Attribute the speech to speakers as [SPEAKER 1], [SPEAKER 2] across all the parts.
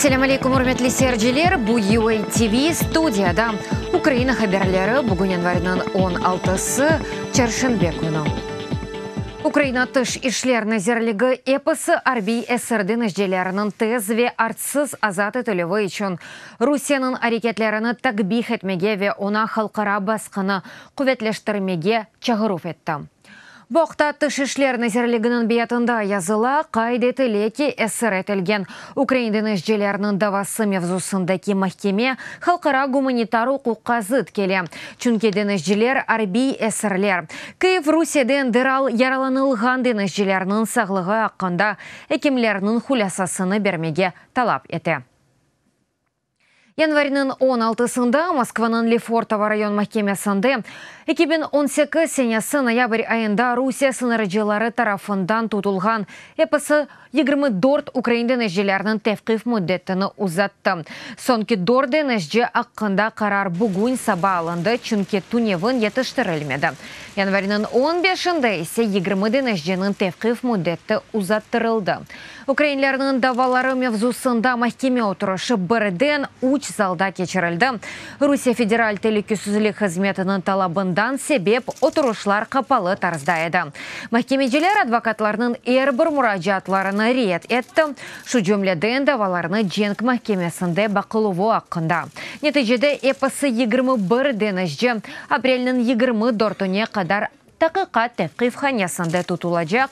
[SPEAKER 1] Selâm aleykum, ürmetli seyirciler! Bu UA TV studiyada Ukraina haberleri, bugün yanvarniñ on altısı, çarşenbe künü. Ukraina Tış işler nazirligi episi arbiy esir deñizcileriniñ tez ve artsız azat etilüvi içün Rusiyeniñ areketlerini takbih etmege ve oña halqara basqını quvetleştirmege çağıruv etti. Bu aqta Tış işler nazirliginiñ beyatında yazıla, qayd etile ki, esir etilgen ukrain deñizcilerniñ davası mevzusındaki mahkeme halqara gumanitar uquqqa zıt kele, çünki deñizciler arbiy esirler. Kyiv Rusiyeden deral yaralanılğan deñizcilerniñ sağlığı aqqında ekimlerniñ hulâsasını bermege talap ete. Yanvarniñ on altısında Moskvanıñ Lefortovo rayon mahkemesinde 2018 senesi noyabr ayında Rusiye sıñırcıları tarafından tutulğan episi 24 ukrain deñizcilerniñ tevqif müddetini uzattı. Soñki dört deñizci aqqında qarar bugün saba alındı, çünki tünevin yetiştirilmedi. Yanvarniñ on beşinde ise 20 deñizciniñ tevqif müddeti uzattırıldı. Ukrainlerniñ davaları mevzusında mahkeme oturışı birden üç zalda keçirildi. Rusiye Federal telükesizlik hızmetiniñ talabından sebep oturışlar qapalı tarzda edi. Mahkemeciler advokatlarnıñ er bir muracaatlarını red etti, şu cümleden davalarnı cenk mahkemesinde baqıluvı aqqında. Neticede episi 21 deñizci aprelniñ 24-üne qadar Taqiqat tevqifhanesinde tutulacaq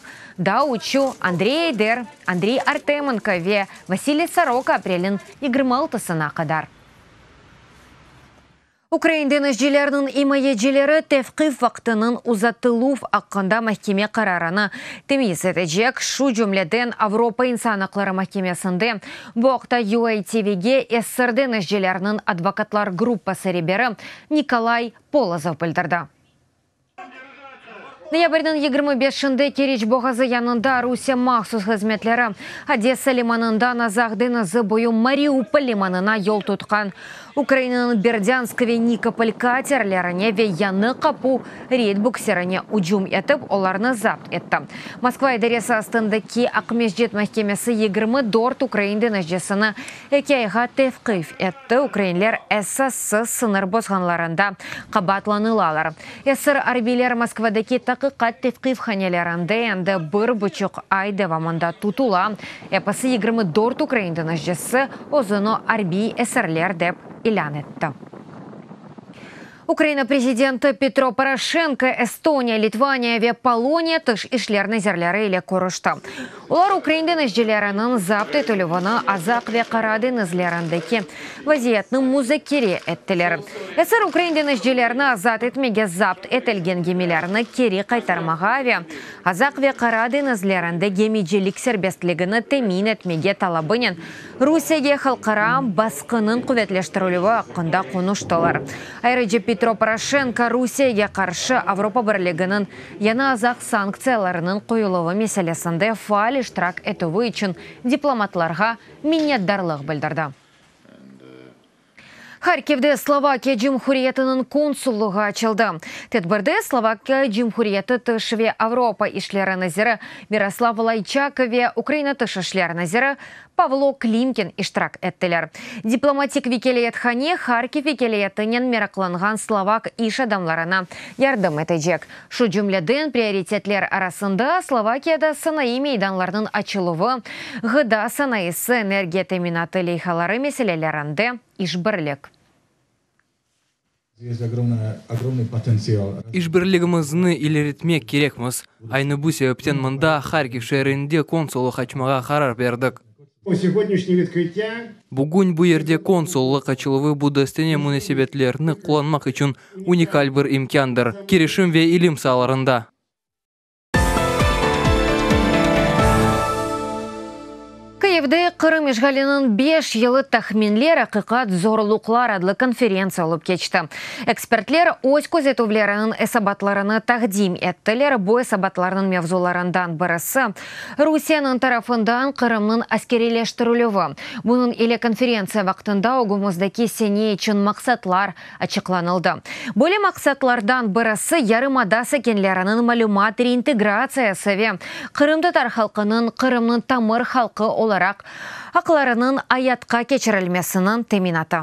[SPEAKER 1] daa üçü, Andrey Ayder, Andrey Artemenko ve Vasiliy Soroka aprelniñ 26-sına qadar. Ukrain deñizcilerniñ imayecileri tevqif vaqtınıñ uzatıluv aqqında mahkeme qararını temyiz etecek, şu cümleden Avropa insan aqları mahkemesinde. Bu aqta UATVge esir deñizcilerniñ advokatlar gruppası reberi Nikolay Polozov bildirdi. Noyabrniñ 25-inde Keriç boğazı yanında Rusiye mahsus hızmetleri Odessa limanından Azaq deñizi boyu Mariupol limanına yol tutqan Ukrainanıñ Berdânsk ve Nikopol katerlerine ve Yañı Qapu reyd bukserine ücüm etip, olarnı zapt etti. Moskva idaresi astındaki Aqmescit mahkemesi 24 ukrain deñizcisini eki ayğa tevqif etti, ukrainler esassız sıñır bozğanlarında qabaatlanılalar. Esir arbiyler Moskvadaki taqiqat tevqifhanelerinde endi bir buçuq ay devamında tutula. Episi 24 ukrain deñizcisi özüni arbiy esirler dep ilân etti. Ukraina prezidenti Petro Poroşenko Estoniya, Litvaniya ve Poloniya tış işler nazirleri ile körüşti. Olar ukrain deñizcileriniñ zapt etilüvini, Azaq ve Qara deñizlerindeki vaziyetni muzakere ettiler. Esir ukrain deñizcilerini azat etmege zapt etilgen gemilerni keri qaytarmağa ve Azaq ve Qara deñizlerinde gemicilik serbestligini temin etmege talabınen Rusiyege halqara basqınıñ quvetleştirilüvi aqqında qonuştılar. Ayrıca Petro Poroşenko Rusiyege qarşı Avropa Birliginiñ yañı Azaq sanktsiyalarınıñ qoyuluvı meselesinde faal iştirak etüvi içün diplomatlarğa minnetdarlıq bildirdi. Harkivde Slovakiya Cumhuriyetiniñ konsullığı açıldı. Tedbirde Slovakiya Cumhuriyeti tış ve Avropa işleri naziri Miroslav Layçak ve Ukraina tış işler naziri Pavlo Klimkin iştirak ettiler. Diplomatik vekâliyethane Harkiv vekâliyetinen meraqlanğan slovak iş adamlarına yardım etecek. Şu cümleden, prioritetler arasında Slovakiyada sanayı meydanlarınıñ açıluvı, ğıda sanayısı, energiya teminatı leyhaları meselelerinde işbirlik.
[SPEAKER 2] İşbirligimizni ileritmek kerekmiz. Aynı bu sebepten mında, Harkiv şeerinde konsullıq açmağa qarar berdik. Bugün bu yerde konsullıq açıluvı bu dostane munasebetlerni qullanmaq içün unikal bir imkândır, kirişim ve ilim saalarında.
[SPEAKER 1] Kıyivde Qırım işğaliniñ beş yılı tahminler, aqiqat, zorluqlar adlı konferentsiya olıp keçti. Ekspertler öz közetüvleriniñ esabatlarını taqdim ettiler. Bu esabatlarnıñ mevzularından birisi, Rusiyeniñ tarafından Qırımnıñ askeriyleştirilüvi. Bunıñ ile konferentsiya vaqtında ögümizdeki sene içün maqsatlar açıqlanıldı. Böyle maqsatlardan birisi, yarımada sakinleriniñ malümat reintegratsiyası ve qırımtatar halqınıñ Qırımnıñ tamır halqı olaraq. olaraq aqlarınıñ ayatqa keçirilmesiniñ teminatı.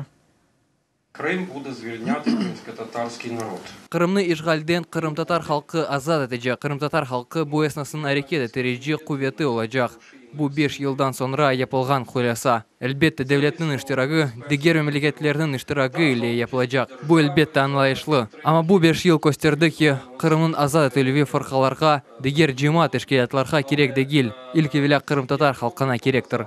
[SPEAKER 3] Krım bude zvilnâti krımskotatarskiy narod.
[SPEAKER 2] Qırımnı işğalden qırımtatar halqı azat etecek, qırımtatar halqı bu esnasnıñ areket ettirici quveti olacaq. Bu beş yıldan soñra yapılğan hulâsa. Elbette, devletniñ iştiragi, diger memleketlerniñ iştiragi ile yapılacaq. Bu, elbette, añlayışlı. Amma bu beş yıl kösterdi ki, Qırımnıñ azat etilüvi fırqalarğa, diger cemaat teşkilâtlarğa kerek degil, ilk evelâ qırımtatar halqına kerektir.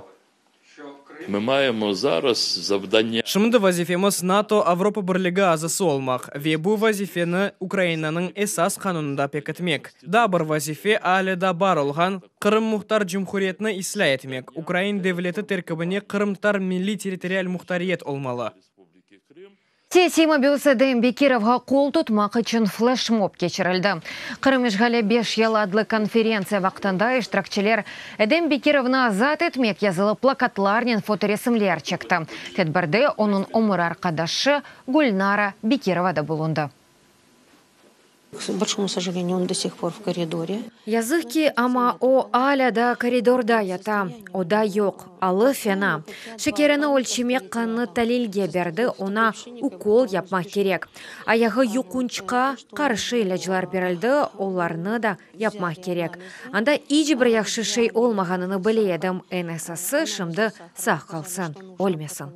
[SPEAKER 4] Şimdi vazifemiz NATO, Avropa Birligi azası olmaq ve bu vazifeni Ukrainanıñ Esas Qanunında pekitmek. Daa bir vazife, ale da bar olğan Qırım Muhtar Cumhuriyetini islâ etmek, ukrain devleti terkibine qırımtatar milliy-territorial muhtariyet olmalı.
[SPEAKER 1] Siyasiy mabüs Edem Bekirovğa qol tutmaq içün fleşmob keçirildi. Qırım işğali beş yıl adlı konferentsiya vaqtında iştirakçiler Edem Bekirovnı azat etmek yazılı plakatlarnen fotoresimler çekti. Tedbirde onıñ ömür arqadaşı Gülnara Bekirova da bulundı. Yazıq ki, amma o alâ daa koridorda yata, oda yoq, alı fena. Şekerini ölçemek, qannı talilge berdi, oña ukol yapmaq kerek. Ayağı yuqunçqa qarşı ilâclar berildi, olarnı da yapmaq kerek. Anda iç bir yahşı şey olmağanını bile edim, eñ esası, şimdi sağ qalsın, ölmesin.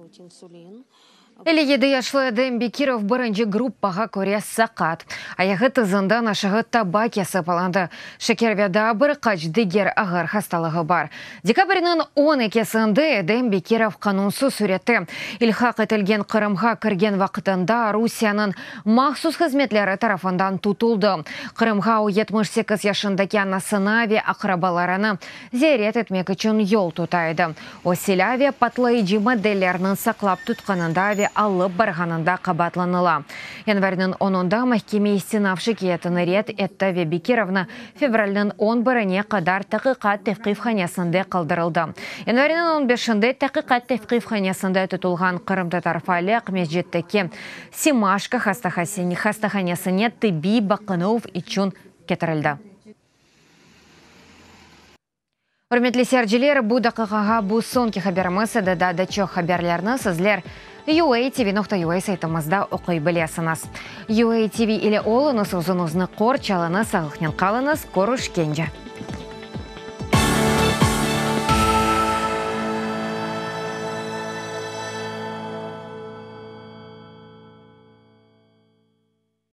[SPEAKER 1] 57 yaşlı Edem Bekirov birinci gruppağa köre saqat. Ayağı tızından aşağı taba kesip alındı. Şeker ve daa bir qaç diger ağır hastalığı bar. Dekabrniñ on ekisinde Edem Bekirov qanunsız sürette ilhaq etilgen Qırımğa kirgen vaqtında Rusiyeniñ mahsus hızmetleri tarafından tutuldı. Qırımğa o 78 yaşındaki anasını ve aqrabalarını ziyaret etmek içün yol tuta edi. O, silâ ve patlayıcı maddelerniñ saqlap tutqanında ve alıp barğanında qabaatlanıla. Yanvarniñ onunda mahkeme istinaf şikâyetini red etti ve Bekirovnı fevralniñ on birine qadar taqiqat tevqifhanesinde qaldırıldı. Yanvarniñ on beşinde taqiqat tevqifhanesinde tutulğan qırımtatar faali Aqmescitteki Semaşko hastahanesine tibbiy baqınuv içün ketirildi. Ürmetli seyirciler, bu daqiqağa bu soñki haberimiz edi. Daa da çoq haberlerni sizler UATV.UA saytımızda oquy bilesiñiz. UATV ile oluñız, özüñizni qorçalıñız, sağlıqnen qalıñız, körüşkence!